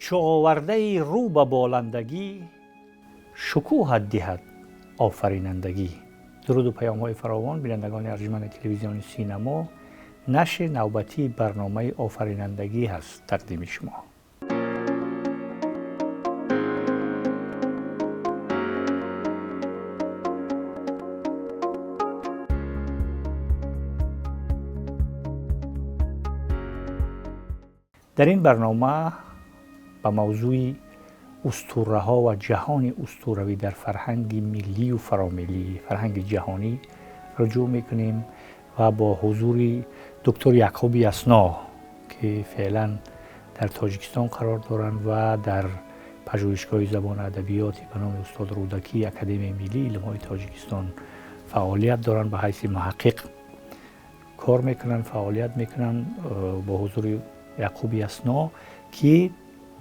Чу овардаи рӯ ба боландагӣ, шукӯҳат диҳад офаринандагӣ. Дуруду паёмҳои фаровон, бинандагони арҷманди телевизиони Синамо, нашри навбатии барномаи офаринандагӣ ҳаст тақдими шумо. Дар ин барнома ба мавзӯи устураҳо ва ҷаҳони устуравӣ дар фарҳанги миллию фаромиллӣ, фарҳанги ҷаҳонӣ руҷӯъ мекунем ва бо ҳузури доктор Яқуби Ясно, ки феълан дар Тоҷикистон қарор доранд ва дар пажӯҳишгоҳи забону адабиёти ба номи устод Рӯдакӣ Академияи миллии илмҳои Тоҷикистон фаъолият доранд, ба ҳайси муҳаққиқ кор мекунанд, фаъолият мекунанд, бо ҳузури Яқуби Ясно, ки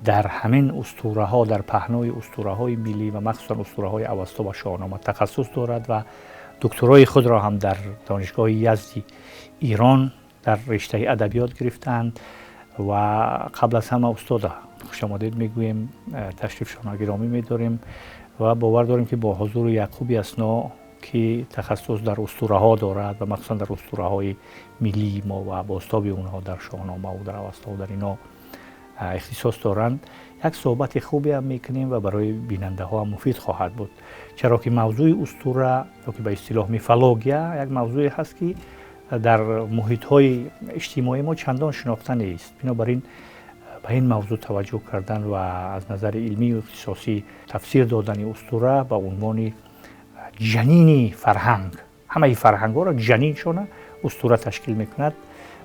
дар ҳамин устураҳо, дар паҳнои устураҳои миллӣ ва махсусан устураҳои Авасто ва Шоҳнома тахассус дорад ва докторои худро ҳам дар донишгоҳи Язди Ирон дар риштаи адабиёт гирифтаанд. Ва қабл аз ҳама устода хушомадед мегӯем, ташрифшона гиромӣ медорем ва бовар дорем, ки бо ҳузури Яқуби Ясно, ки тахассус дар устураҳо дорад ва махсусан дар устураҳои миллии мо ва бозтоби онҳо дар Шоҳнома ва дар Авасто ва дар ино ихтисос доранд, як суҳбати хубе ҳам мекунем ва барои бинандаҳо ҳам муфид хоҳад буд. Чаро ки мавзӯи устура ё ки ба истилоҳ мифология як мавзӯе ҳаст, ки дар муҳитҳои иҷтимоии мо чандон шинохта нест. Бинобар ин ба ин мавзӯъ таваҷҷӯҳ кардан ва аз назари илмию ихтисосӣ тафсир додани устура ба унвони ҷанини фарҳанг, ҳамаи фарҳангҳоро ҷаниншона устура ташкил мекунад,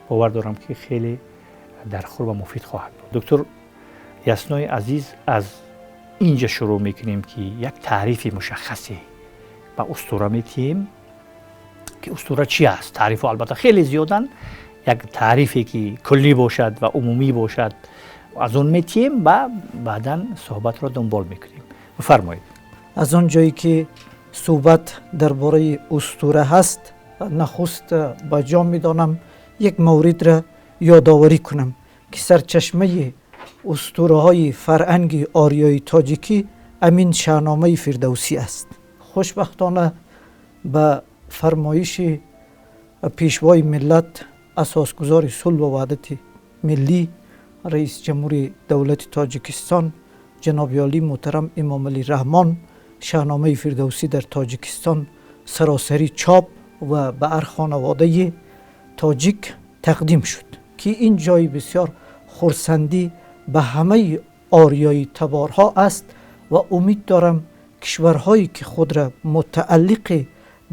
бовар дорам, ки хеле дархӯр ва муфид хоҳад буд. Доктор Яснои азиз, аз инҷа шурӯъ мекунем, ки як таърифи мушаххасе ба устура метиҳем, ки устура чи аст. Таърифҳо албатта хеле зиёданд, як таърифе ки куллӣ бошад ва умумӣ бошад, аз он метиҳем ва баъдан суҳбатро дунбол мекунем. Бифармоед. Аз он ҷое ки суҳбат дар бораи устура ҳаст, нахуст ба ҷо медонам як мавридро ёдоварӣ кунам, ки сарчашмаи устураҳои фарҳанги ориёи тоҷикӣ амин Шаҳномаи Фирдавсӣ аст. Хушбахтона, ба фармоиши Пешвои миллат, асосгузори сулҳу ваҳдати миллӣ, раиси ҷумҳури давлати Тоҷикистон ҷаноби олӣ муҳтарам Эмомалӣ Раҳмон, Шаҳномаи Фирдавсӣ дар Тоҷикистон саросарӣ чоп ва ба ҳар хонаводаи тоҷик тақдим шуд, ки ин ҷои бисёр хурсандӣ ба ҳамаи ориёи таборҳо аст. Ва умед дорам, кишварҳое ки худро мутааллиқи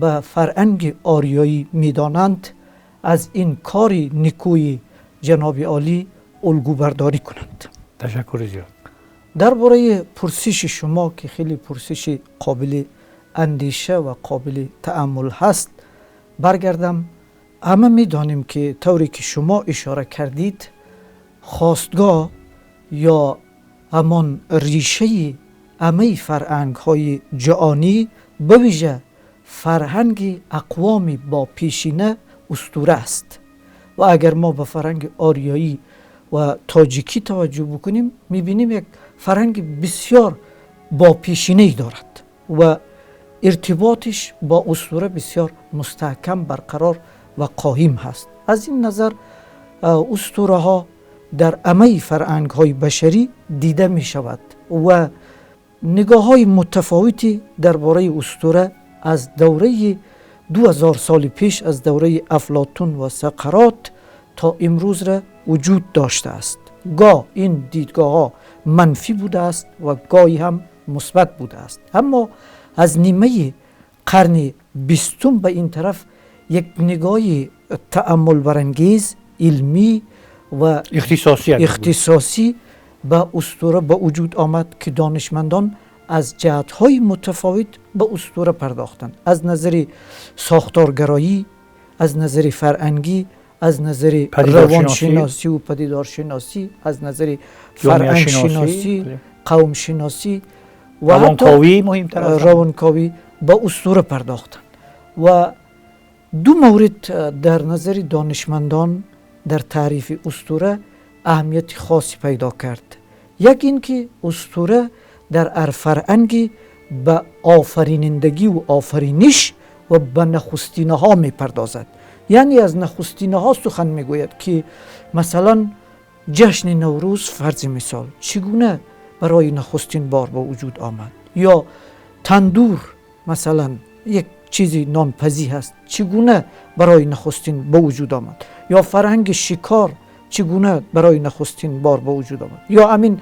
ба фарҳанги ориёӣ медонанд, аз ин кори никӯи ҷаноби олӣ улгӯбардорӣ кунанд. Ташаккури зиёд. Дар бораи пурсиши шумо, ки хеле пурсиши қобили андеша ва қобили тааммул ҳаст, баргардам. Ҳама медонем, ки тавре ки шумо ишора кардед, хостгоҳ ё ҳамон решаи ҳамаи фарҳангҳои ҷаҳонӣ, бавижа фарҳанги ақвоми бо пешина, устура аст. Ва агар мо ба фарҳанги ориёӣ ва тоҷикӣ таваҷҷӯҳ бикунем, мебинем, як фарҳанги бисёр бо пешинае дорад ва иртиботиш бо устура бисёр мустаҳкам, барқарор ва қоим ҳаст. Аз ин назар устураҳо дар ҳамаи фарҳангҳои башарӣ дида мешавад ва нигоҳҳои мутафовите дар бораи устура аз давраи 2000 соли пеш, аз давраи Афлотун ва Сақарот то имрӯзра вуҷуд доштааст. Гоҳ ин дидгоҳҳо манфӣ будааст ва гоҳе ҳам мусбат будааст. Аммо аз нимаи қарни бистум ба ин тараф як нигоҳи тааммулбарангез, илмӣ ва ихтисосӣ ихтисосӣ ба устура ба вуҷуд омад, ки донишмандон аз ҷиҳатҳои мутафовит ба устура пардохтанд: аз назари сохторгароӣ, аз назари фарҳангӣ, аз назари равоншиносӣ ва падидоршиносӣ, аз назари фарҳангшиносӣ, қавмшиносӣ ва равонковӣ, муҳимтар. Равонковӣ ба устура пардохтанд. Ва ду маврид дар назари донишмандон дар таърифи устура аҳамияти хосе пайдо кард. یک این که اسطوره در هر فرهنگی به آفرینندگی و آفرینش و به نخستینه ها میپردازد. یعنی از نخستینه ها سخن میگوید که مثلا جشن نوروز فرض مثال چگونه برای نخستین بار به وجود آمد، یا تندور مثلا یک چیزی نانپزی هست چگونه برای نخستین به وجود آمد، یا فرهنگ شکار چگونه برای نخستین بار به وجود آمد، یا همین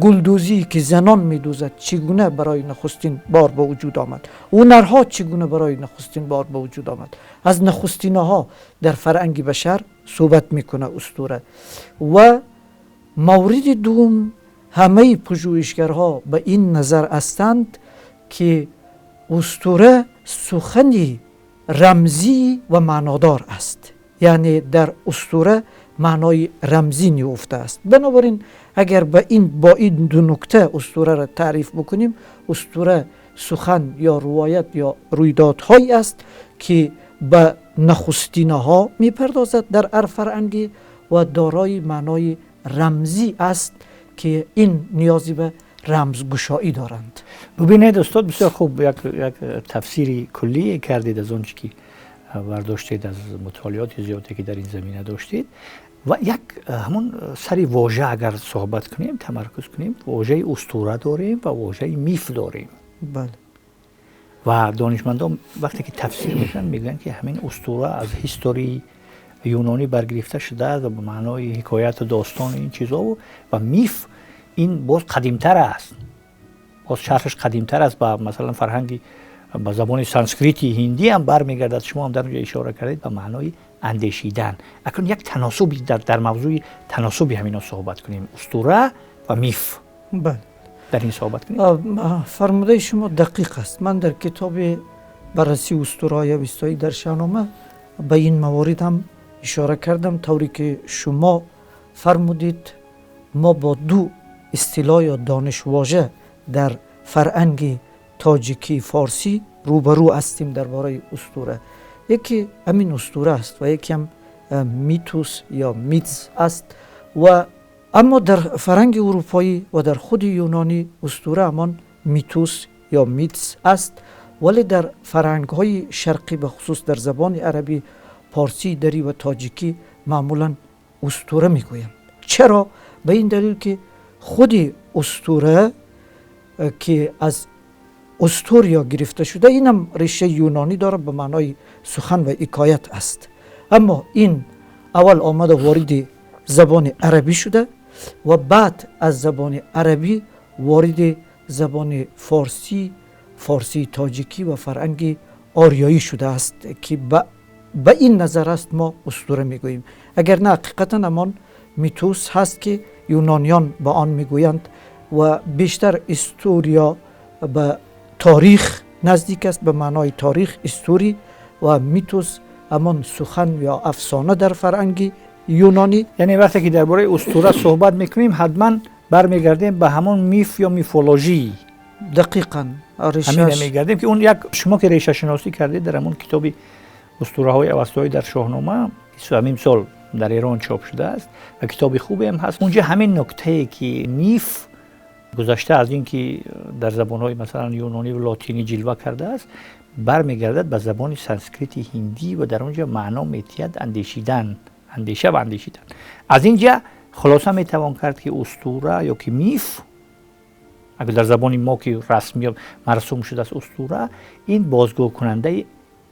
گلدوزی که زنان میدوزد چگونه برای نخستین بار به وجود آمد، هنرها چگونه برای نخستین بار به وجود آمد. از نخستینها در فرهنگ بشر صحبت میکنه اسطوره. و مورد دوم، همه پژوهشگرها به این نظر هستند که اسطوره سخنی رمزی و معنادار است، یعنی در اسطوره معنای رمزی نیفته است. بنابراین اگر با این دو نکته اسطوره را تعریف بکنیم، اسطوره سخن یا روایت یا رویدادهایی است که به نخستینه ها میپردازد در هر فرهنگی و دارای معنای رمزی است که این نیازی به رمزگشایی دارند. ببینید استاد، بسیار خوب یک تفسیری کلی کردید از اون که برداشتید از مطالعات زیادی که در این زمینه داشتید. و یک همون سری واژه اگر صحبت کنیم، تمرکز کنیم، واژه اسطوره داریم و واژه میف داریم. بله. و دانشمندان وقتی که تفسیر میکنن میگن که همین اسطوره از هیستوری یونانی برگرفته شده و به معنای حکایت و داستان این چیزا و میف این باز قدیمتر است، باز شرحش قدیمتر است، با مثلا فرهنگی با زبان سانسکریتی هندی هم برمیگردد. شما هم در اونجا اشاره کردید به معنای اندیشیدن. اکنون یک تناسبی در موضوع تناسبی همینا صحبت کنیم، اسطوره و میف. بله، در این صحبت کنیم. فرموده شما دقیق است. من در کتاب بررسی اسطوره‌های اوستایی در شاهنامه به این موارد هم اشاره کردم. طوری که شما فرمودید ما با دو اصطلاح یا دانش واژه در فرهنگ تاجیکی فارسی روبرو هستیم درباره اسطوره. یکی همین اسطوره است و یکی هم میتوس یا میتس است. و اما در فرهنگ اروپایی و در خود یونانی اسطوره همان میتوس یا میتس است، ولی در فرهنگ های شرقی به خصوص در زبان عربی، پارسی، دری و تاجیکی معمولا اسطوره میگویند. چرا؟ به این دلیل که خود اسطوره که از استوریا گرفته شده، اینم ریشه یونانی داره، به معنای سخن و حکایت است. اما این اول آمده وارد زبان عربی شده و بعد از زبان عربی وارد زبان فارسی، فارسی تاجیکی و فرهنگ آریایی شده است که به این نظر است ما اسطوره میگوییم. اگر نه حقیقتا همان میتوس هست که یونانیان به آن میگویند و بیشتر استوریا به تاریخ نزدیک است، به معنای تاریخ استوری، و میتوس همان سخن یا افسانه در فرهنگ یونانی. یعنی وقتی که درباره اسطوره صحبت میکنیم حتما برمیگردیم به همون میف یا میفولوژی. دقیقاً همین میگردیم که اون یک شما که ریشه شناسی کردید در همون کتاب اسطوره های اوستایی در شاهنامه همین سال در ایران چاپ شده است و کتاب خوبی هم هست. اونجا همین نکته که میف گذشته از اینکه در زبان‌های مثلا یونانی و لاتینی جلوه کرده است، برمیگردد به زبان سانسکریت هندی و در اونجا معنا میتید اندیشیدن، اندیشه و اندیشیدن. از اینجا خلاصه میتوان کرد که اسطوره یا که میف، اگر در زبان ما که رسمی مرسوم شده است اسطوره، این بازگو کننده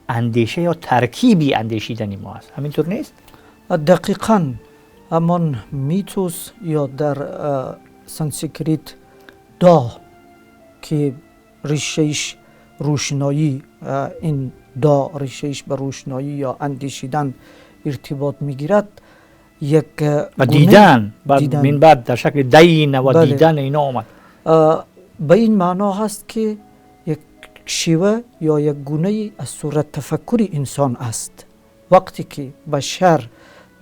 اندیشه یا ترکیبی اندیشیدن ما است. همینطور نیست؟ دقیقاً همان میتوس یا در سانسکریت دا که ریشهش روشنایی، این دا ریشهش به روشنایی یا اندیشیدن ارتباط میگیرد. یک و دیدن، بعد من بعد در شکل دین و بله. دیدن اینا آمد. به این معنا هست که یک شیوه یا یک گونه از صورت تفکر انسان است. وقتی که بشر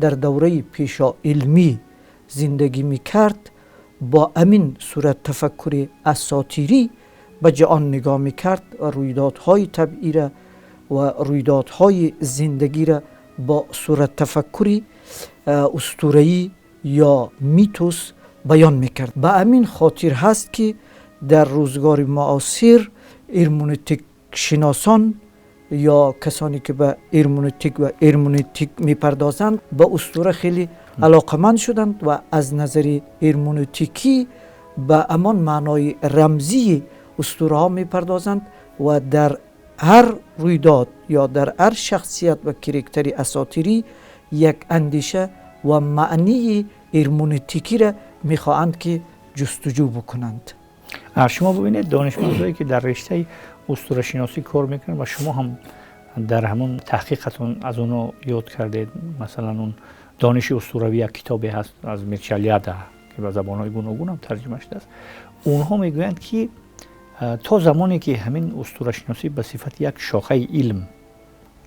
در دوره پیشا علمی زندگی میکرد، با همین صورت تفکر اساطیری به جهان نگاه میکرد و رویدادهای طبیعی را و رویدادهای زندگی را با صورت تفکر اسطوره‌ای یا میتوس بیان میکرد. به همین خاطر هست که در روزگار معاصر هرمنوتیک شناسان یا کسانی که به هرمنوتیک و هرمنوتیک میپردازند به اسطوره خیلی علاقمند شدند و از نظر هرمنوتیکی به همان معنای رمزی اسطوره ها میپردازند و در هر رویداد یا در هر شخصیت و کرکتر اساطیری یک اندیشه و معنی هرمنوتیکی را میخواهند که جستجو بکنند. شما ببینید دانشمندایی که در رشته اسطوره شناسی کار میکنن و شما هم در همون تحقیقتون از اونو یاد کردید، مثلا اون دانش اسطوروی یک کتابی هست از میرچا الیاده که به زبان‌های گوناگون هم ترجمه شده است. اونها میگویند که تا زمانی که همین اسطوره شناسی به صفت یک شاخه علم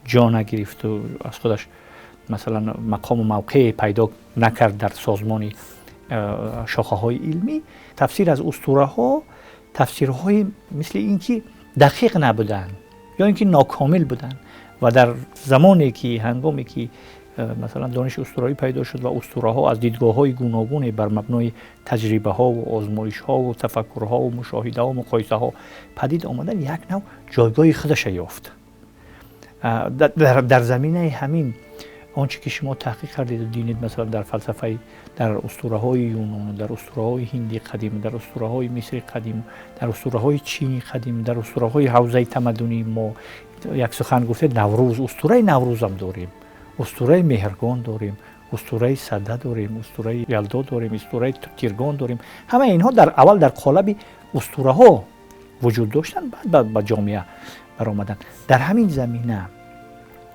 جا نگرفت و از خودش مثلا مقام و موقع پیدا نکرد در سازمان شاخه های علمی، تفسیر از اسطوره ها تفسیرهای مثل اینکه دقیق نبودن یا اینکه ناکامل بودن و در زمانی که هنگامی که مثلا دانش اسطوره‌ای پیدا شد و اسطوره ها از دیدگاه های گوناگون بر مبنای تجربه ها و آزمایش ها و تفکر ها و مشاهده ها و مقایسه ها پدید آمدن، یک نوع جایگاه خودش یافت. در زمینه همین آنچه که شما تحقیق کردید و دینید، مثلا در فلسفه، در اسطوره های یونان، در اسطوره های هندی قدیم، در اسطوره های مصری قدیم، در اسطوره های چینی قدیم، در اسطوره های حوزه تمدنی ما، یک سخن گفته نوروز، اسطوره نوروز هم داریم، اسطوره مهرگان داریم، اسطوره سده داریم، اسطوره یلدا داریم، اسطوره تیرگان داریم. همه اینها در اول در قالب اسطوره ها وجود داشتن، بعد به جامعه برآمدن. در همین زمینه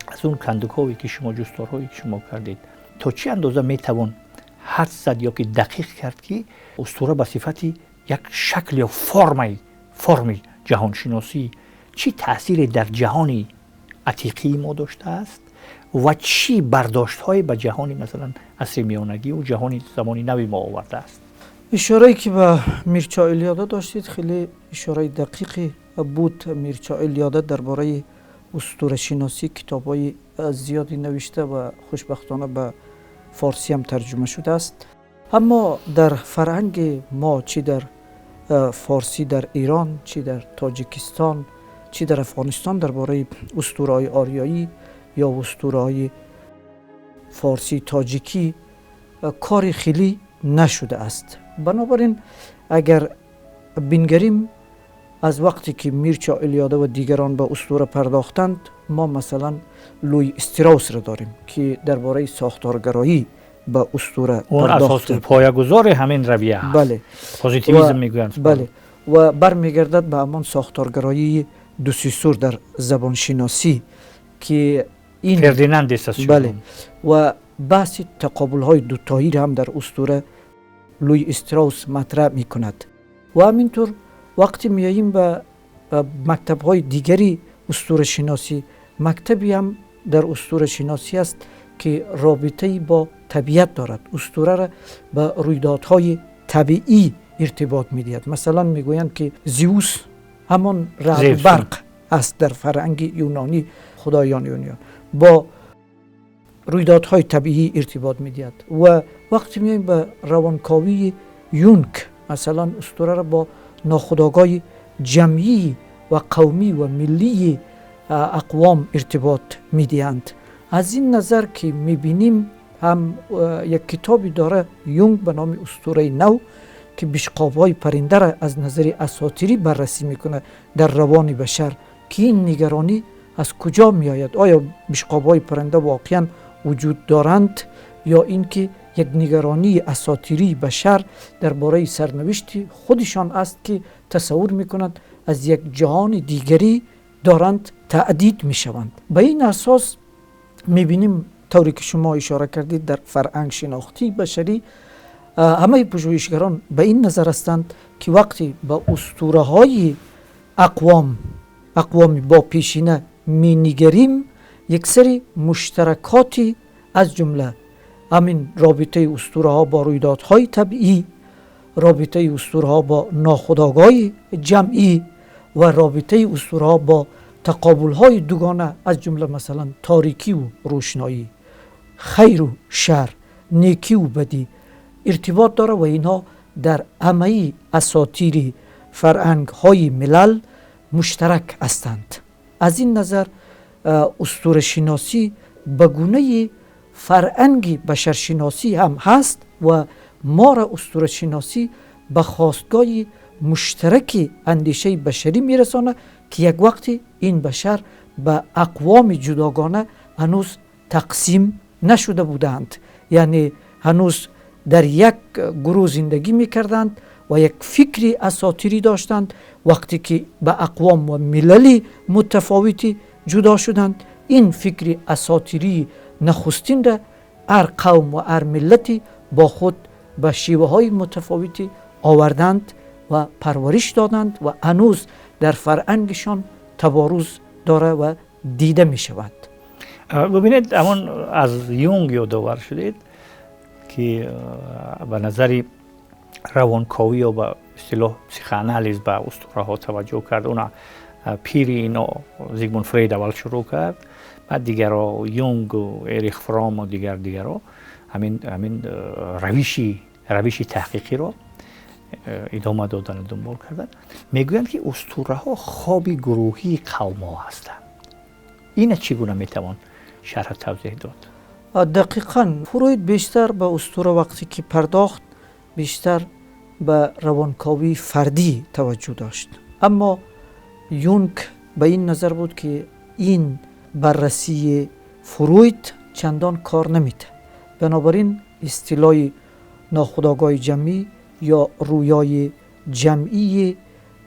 از اون کندوکاوی که شما، جستارهایی که شما کردید، تا چه اندازه میتوان حدس زد یا که دقیق کرد که اسطوره به صفت یک شکل یا فرم جهانشناسی چی تأثیری در جهان عتیقی ما داشته است و چی برداشت‌های به جهان مثلا عصر میانگی و جهان زمان نوی ما آورده است؟ اشاره‌ای که به میرچا الیاده داشتید خیلی اشاره دقیقی بود. میرچا الیاده درباره اسطوره شناسی کتاب‌های زیادی نوشته و خوشبختانه به فارسی هم ترجمه شده است. اما در فرهنگ ما، چی در فارسی در ایران، چی در تاجیکستان، چی در افغانستان، درباره اسطوره‌های آریایی یا اسطوره‌های فارسی تاجیکی کار خیلی نشده است. بنابراین اگر بنگریم از وقتی که میرچا الیاده و دیگران به اسطوره پرداختند، ما مثلا لوی استراوس را داریم که درباره ساختارگرایی به اسطوره پرداخت. اون اساس پایه‌گذار همین رویه است. بله. پوزیتیویسم میگویند. بله. و برمیگردد به همان ساختارگرایی دوسیسور در زبانشناسی که این فردیناند است. بله. و بحث تقابل‌های دوتایی را هم در اسطوره لوی استراوس مطرح میکند. و همینطور وقتی میاییم به مکتب‌های دیگری اسطوره شناسی، مکتبی هم در اسطوره شناسی است که رابطه‌ای با طبیعت دارد. اسطوره را به رویدادهای طبیعی ارتباط می‌دهد. مثلا میگویند که زئوس همان رعد برق است در فرهنگ یونانی، خدایان یونان با رویدادهای طبیعی ارتباط می‌دهد. و وقتی میاییم به روانکاوی یونگ، مثلا اسطوره را با ناخودآگاه جمعی و قومی و ملی اقوام ارتباط میدهند. از این نظر که میبینیم هم یک کتابی داره یونگ به نام اسطوره نو که بشقاب‌های پرنده را از نظر اساطیری بررسی میکنه در روان بشر که این نگرانی از کجا میآید، آیا بشقاب‌های پرنده واقعا وجود دارند یا اینکه یک نگرانی اساطیری بشر درباره سرنوشت خودشان است که تصور میکنند از یک جهان دیگری دارند تعدید میشوند. به این اساس میبینیم طوری که شما اشاره کردید در فرهنگ شناختی بشری همه پژوهشگران به این نظر هستند که وقتی به اسطوره های اقوام با پیشینه مینگریم، یک سری مشترکاتی از جمله همین رابطه اسطوره ها با رویدادهای طبیعی، رابطه اسطوره ها با ناخودآگاه جمعی و رابطه اسطوره ها با تقابل های دوگانه از جمله مثلا تاریکی و روشنایی، خیر و شر، نیکی و بدی، ارتباط داره و اینها در همه اساطیر فرهنگ های ملل مشترک هستند. از این نظر اسطوره شناسی به گونه فرهنگ بشرشناسی هم هست و ما را اسطوره شناسی به خواستگاه مشترک اندیشه بشری میرسانه که یک وقتی این بشر به اقوام جداگانه هنوز تقسیم نشده بودند، یعنی هنوز در یک گروه زندگی میکردند و یک فکر اساطیری داشتند. وقتی که به اقوام و ملل متفاوتی جدا شدند، این فکر اساطیری نخستین را هر قوم و هر ملتی با خود به شیوه های متفاوتی آوردند و پرورش دادند و هنوز در فرهنگشان تبارز داره و دیده می شود. ببینید، همون از یونگ یادآور شدید که به نظر روانکاوی یا به اصطلاح پسیخوآنالیز به اسطوره ها توجه کرد. اونا پیری اینا زیگموند فروید اول شروع کرد، بعد دیگرها یونگ و اریخ فرام و دیگرها همین روش تحقیقی رو ادامه دادن و دنبال کردن. میگویند که اسطوره ها خواب گروهی قوم ها هستند. این چگونه میتوان شرح توضیح داد؟ دقیقاً فروید بیشتر به اسطوره وقتی که پرداخت بیشتر به روانکاوی فردی توجه داشت، اما یونگ به این نظر بود که این بررسی فروید چندان کار نمیده، بنابراین اصطلاح ناخودآگاه جمعی یا رویای جمعی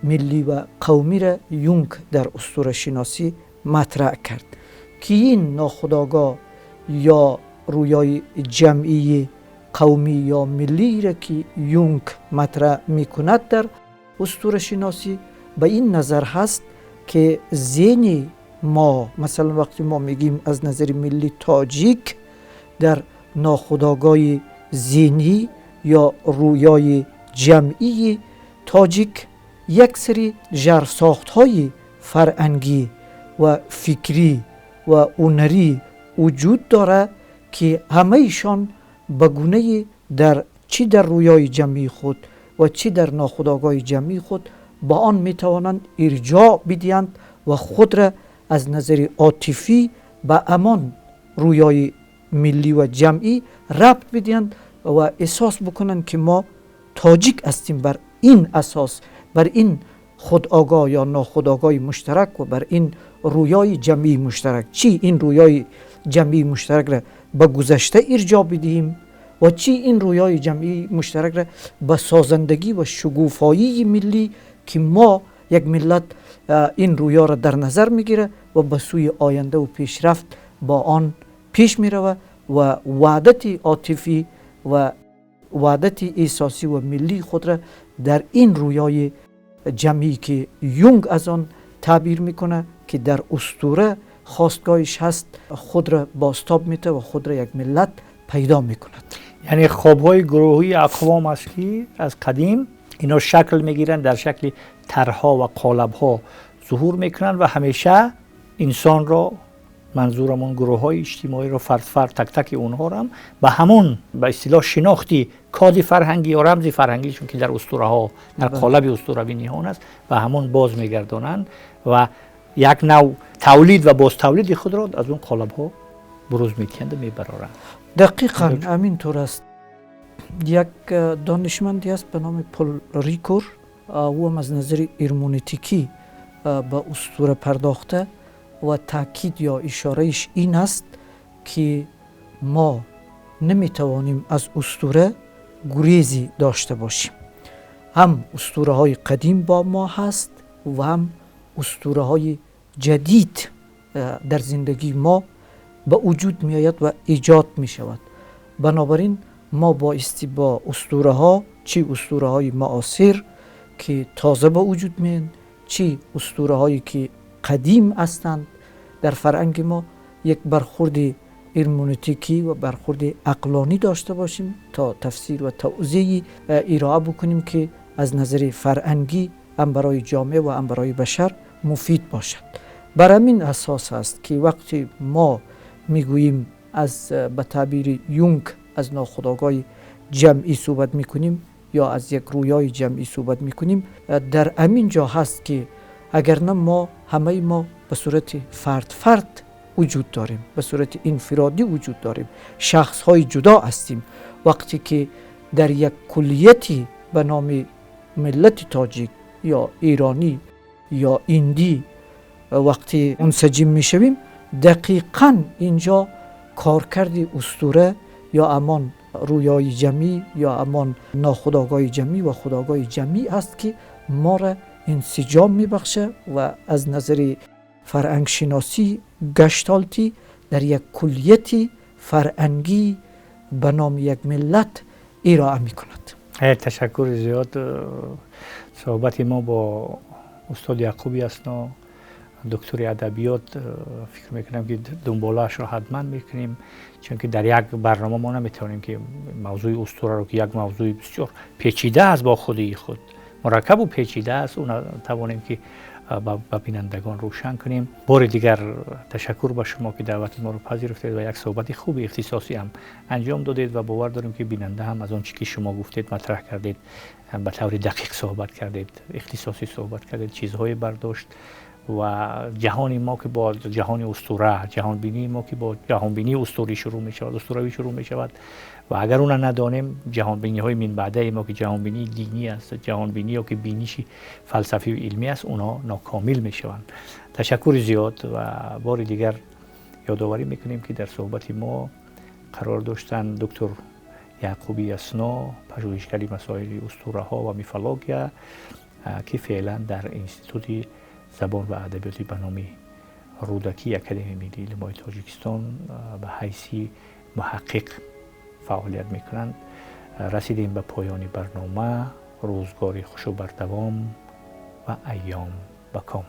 ملی و قومی را یونگ در اسطوره شناسی مطرح کرد که این ناخودآگاه یا رویای جمعی قومی یا ملی را که یونگ مطرح میکند در اسطوره شناسی به این نظر هست که ذهن ما، مثلا وقتی ما میگیم از نظر ملی تاجیک، در ناخودآگاه ذهنی یا رویای جمعی تاجیک یک سری ژرفساخت‌های فرهنگی و فکری و هنری وجود داره که همه ایشان به گونه در چی در رویای جمعی خود و چی در ناخودآگاه جمعی خود با آن میتوانند ارجاع بدهند و خود را از نظر عاطفی به همان رویای ملی و جمعی ربط بدهند و احساس بکنند که ما تاجیک هستیم. بر این اساس، بر این خودآگاه یا ناخودآگاه مشترک و بر این رویای جمعی مشترک، چی این رویای جمعی مشترک را به گذشته ارجاع بدهیم و چی این رویای جمعی مشترک را به سازندگی و شگوفایی ملی که ما یک ملت این رویا را در نظر میگیره و به سوی آینده و پیشرفت با آن پیش میروه و وحدت عاطفی و وحدت احساسی و ملی خود را در این رویای جمعی که یونگ از آن تعبیر میکنه که در اسطوره خواستگاهش هست، خود را بازتاب میده و خود را یک ملت پیدا میکند. یعنی خوابهای گروهی اقوام است که از قدیم اینا شکل میگیرن، در شکل طرح‌ها و قالب‌ها ظهور میکنن و همیشه انسان را، منظورمون گروه های اجتماعی رو، فرد فرد تک تک اونها رو هم به همون به اصطلاح شناختی کاد فرهنگی یا رمز فرهنگیشون که در اسطوره ها در قالب اسطوروی نهان است و همون باز میگردانند و یک نوع تولید و باز تولید خود را از اون قالب ها بروز میدهند و میبرارند. دقیقاً همینطور است. یک دانشمندی است به نام پل ریکور، او هم از نظر هرمنوتیکی به اسطوره پرداخته و تاکید یا اشارهش این است که ما نمیتوانیم از اسطوره گریزی داشته باشیم. هم اسطوره های قدیم با ما هست و هم اسطوره های جدید در زندگی ما به وجود می آید و ایجاد می شود. بنابراین ما بایستی با اسطوره ها، چی اسطوره های معاصر که تازه به وجود می آیند، چی اسطوره هایی که قدیم هستند در فرهنگ ما، یک برخورد هرمنوتیکی و برخورد عقلانی داشته باشیم تا تفسیر و توضیح ارائه بکنیم که از نظر فرهنگی هم برای جامعه و هم برای بشر مفید باشد. بر همین اساس است که وقتی ما میگوییم از به تعبیر یونگ از ناخودآگاه ҷамъӣ суҳбат мекунем ё аз як рӯёи ҷамъӣ суҳбат мекунем, дар ҳамин ҷо ҳаст ки агар на мо ҳамаи мо ба сурати фард фард вуҷуд дорем, ба сурати инфиродӣ вуҷуд дорем, шахсҳои ҷудо ҳастем. Вақте ки дар як куллияти ба номи миллати тоҷик ё эронӣ ё индӣ вақте мунсаҷим мешавем, дақиқан инҷо коркарди устура ё ҳамон рӯёи ҷамъӣ ё ҳамон нохудогоҳи ҷамъӣ ва худогоҳи ҷамъӣ аст ки моро инсиҷом мебахшад ва аз назари фарҳангшиносӣ гашталтӣ дар як куллияти фарҳангӣ ба номи як миллат ироа мекунад. Ташаккури зиёд. Суҳбати мо бо устод Яъқуби Ясно, доктори адабиёт, фикр мекунам ки дунболаашро ҳатман мекунем, чунки дар як барнома мо наметавонем ки мавзӯи устураро, ки як мавзӯи бисёр печида аст, бо худи худ мураккабу печида аст, она тавонем ки ба бинандагон рӯшан кунем. Бори дигар ташаккур ба шумо ки даъвати моро пазируфтед ва як суҳбати хуби ихтисосӣ ҳам анҷом додед ва бовар дорем ки бинанда ҳам аз он чи ки шумо гуфтед, матраҳ кардед, ба таври дақиқ суҳбат кардед, ихтисосӣ суҳбат кардед, чизҳое бардошт ва ҷаҳони мо ки бо ҷаҳони устура, ҷаҳонбинии мо ки бо ҷаҳонбинии устурӣ шурӯъ мешавад, устуравӣ шурӯъ мешавад ва агар она надонем, ҷаҳонбиниҳои минбаъдаи мо ки ҷаҳонбинии динӣ аст, ҷаҳонбинӣ ё ки биниши фалсафию илмӣ аст, онҳо нокомил мешаванд. Ташаккури зиёд ва бори дигар ёдоварӣ мекунем ки дар суҳбати мо қарор доштанд доктор Яъқуби Ясно, пажӯҳишгари масоили устураҳо ва мифология, ки феълан дар Институти забон ва адабиёти ба номи Рӯдакии Академияи миллии илмҳои Тоҷикистон ба ҳайси муҳаққиқ фаъолият мекунанд. Расидем ба поёни барнома. Рӯзгори хушу бардавом ва айём ба ком.